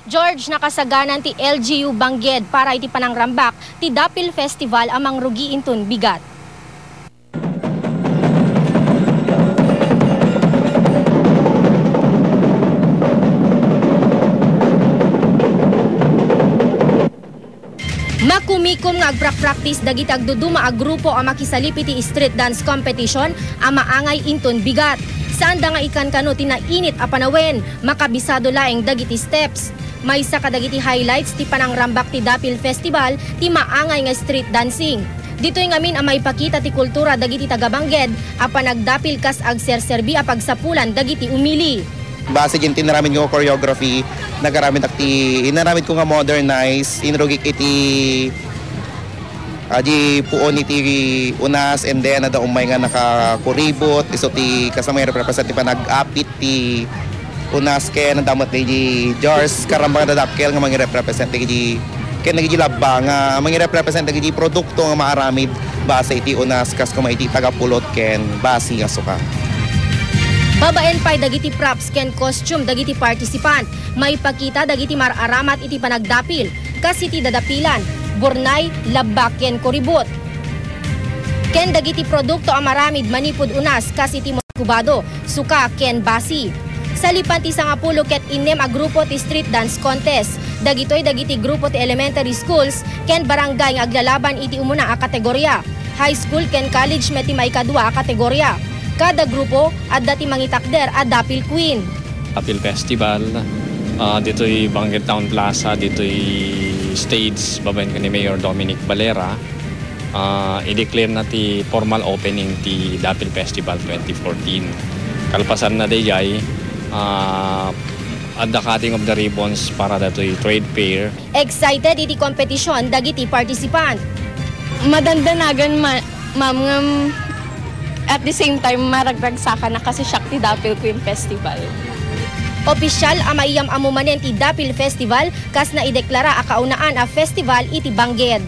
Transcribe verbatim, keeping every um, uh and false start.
George, nakasaganan ti L G U Bangged para iti panangrambak ti Dapil Festival a mangrugi inton bigat. Makumikom nga agprakpraktis dagiti agduduma a grupo a makisalip iti street dance competition a maangay inton bigat. Saanda nga ikankano ti nainit a panawen, makabisado laeng dagiti steps. Maysa kadagiti highlights ti panangrambak ti Dapil Festival ti maangay nga street dancing. Ditoy ngamin a maipakita ti kultura dagiti taga-Bangged a panagdapil kas agserserbi a pagsapulan dagiti umili. Base iti inaramid nga choreography, nagaramid ak ti inaramid ko nga modernize, inrugik iti, ah, di puon iti unas, and then adda umay nga nakakuribot, isu ti kasama nga represent ti panag-apit ti unas, ken adda met daydi jars, karambak nga dadakkel nga mangirepresent dagiti, ken dagiti labba nga mangirepresent dagiti produkto nga maaramid base iti unas, kas kuma iti taga-pulot ken basi nga suka. Babaen pay dagiti props ken costume dagiti participant, maipakita dagiti mar-aramat iti panagdapil, kas iti dadapilan, burnay, labba ken kuribot. Ken dagiti produkto a maramid manipud unas, kas iti kubado, suka, ken basi. Salipan ti sangapulo ket innem a grupo ti street dance contest. Dagitoy dagiti grupo ti elementary schools ken barangay nga aglalaban iti umuna a kategoria. High school ken college met ti maikadua a kategoria. Kada grupo, adda ti mangitakder a dapil queen. Apil Festival, ah, ditoy Bangged Town Plaza, ditoy stage, babaen ken ni Mayor Dominic Valera. Ah, i-declare na ti formal opening ti Dapil Festival twenty fourteen. Kalpasan na dayjay, ah, adda cutting of the ribbons para datoy trade fair. Excited iti kompetisyon dagiti participant. Madandanagan ma-, ma'am, ngem at the same time, maragragsakana kasi siak ti Dapil Queen Festival. Opisyal a maiyam-ammo manen ti Dapil Festival, kas naideklara a kaunaan a festival iti Bangged.